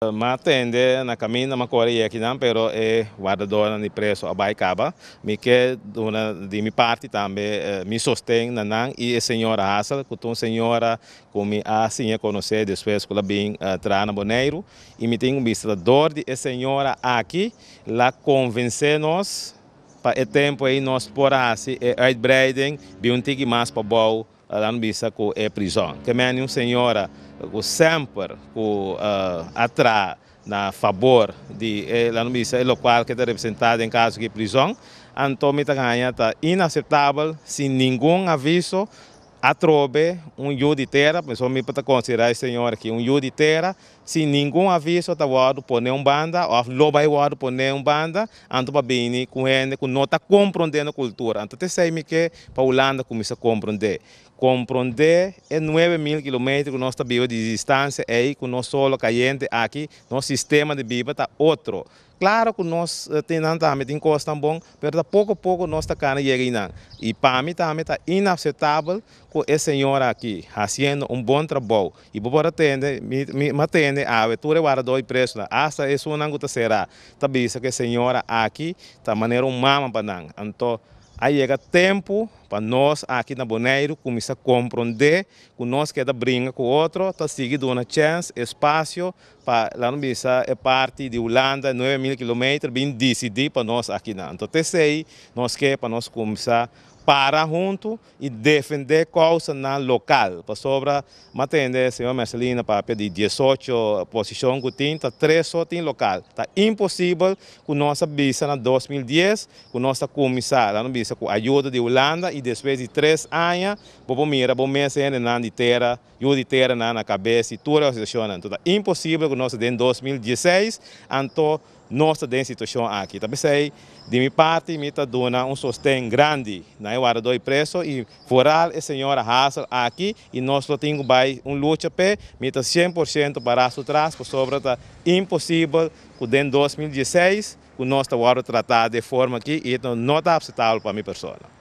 M'a tende na kaminda m'a kore yega akinan, pero e wardadornan di preso a bai kaba. Mi ke duna di mi parti tambe mi sosten na nan i e señora Hassel, ku ta un señora ku mi a siña konosé despues ku el a bin traha na Boneiru. I mi tin un bista ta dor di e señora aki la konvensé nos pa e tempu ei nos por a hasi e uitbreiding bin un tiki mas pabou. Nan bisa ku e prizòn. Ke meni un señora ku semper ku a traha na fabor di e, laat nos bisa, e lokual ke ta representá den kaso ki prizòn. Anto mi ta haña ta inaseptabel sin ningun aviso atrobe un yu di tera, pasobra mi por ta konsiderá e señora aki un yu di tera, sin ningun aviso ta wòrdu pone un banda òf lo bai wòrdu pone un banda, anto pa bini ku hende ku no ta komprondé nos kultura. Anto ta esei mi ke pa Hulanda kuminsá komprondé. Komprondé e 9000 kilometer ku nos ta biba di distansia ei ku nos solo kayente aki, nos sistema di biba ta otro. Klaro ku nos tin nan tambe tin kosnan bon, pero ta poko poko nos ta kana yega einan. I pa mi tambe ta inaseptabel ku e señora aki hasiendo un bon trabou. I bo por a tende, mi mi a tende awe tur e wardadó i presonan, asta esunnan ku ta será, ta bisa ku e señora aki ta manera un mama pa nan. Anto a yega tempu pa nos aki na Boneiru kuminsá komprondé ku nos keda bringa ku otro, ta sigui duna chèns, espasio pa laat nos bisa e parti di Hulanda 9000 kilometer bin disidí pa nos akinan. Anto t'esei nos ke pa nos kuminsá para huntu i defendé kousanan lokal. Pasobra m'a tende señor Mercelina papia di 18 posishon ku tin, ta tres so tin lokal. Ta imposibel ku nos a bisa na 2010 ku nos ta kuminsá, laat nos bisa ku ayuda di Hulanda i despues di 3 aña bo por mira bo mes hendenan di tera, yu di tera na kabes i tur e situashonnan. Anto ta imposibel ku nos den 2016 anto nos ta den situashon aki. Ta p'esei di mi parti mi ta duna un sosten grandi na e wardadó i preso i vooral e señora Hassel aki i nos lo tin ku bai un lucha p'e. Mi ta 100% pará su tras pasobra ta imposibel ku den 2016 ku nos ta wòrdu tratá di forma aki i no ta aseptabel pa mi persona.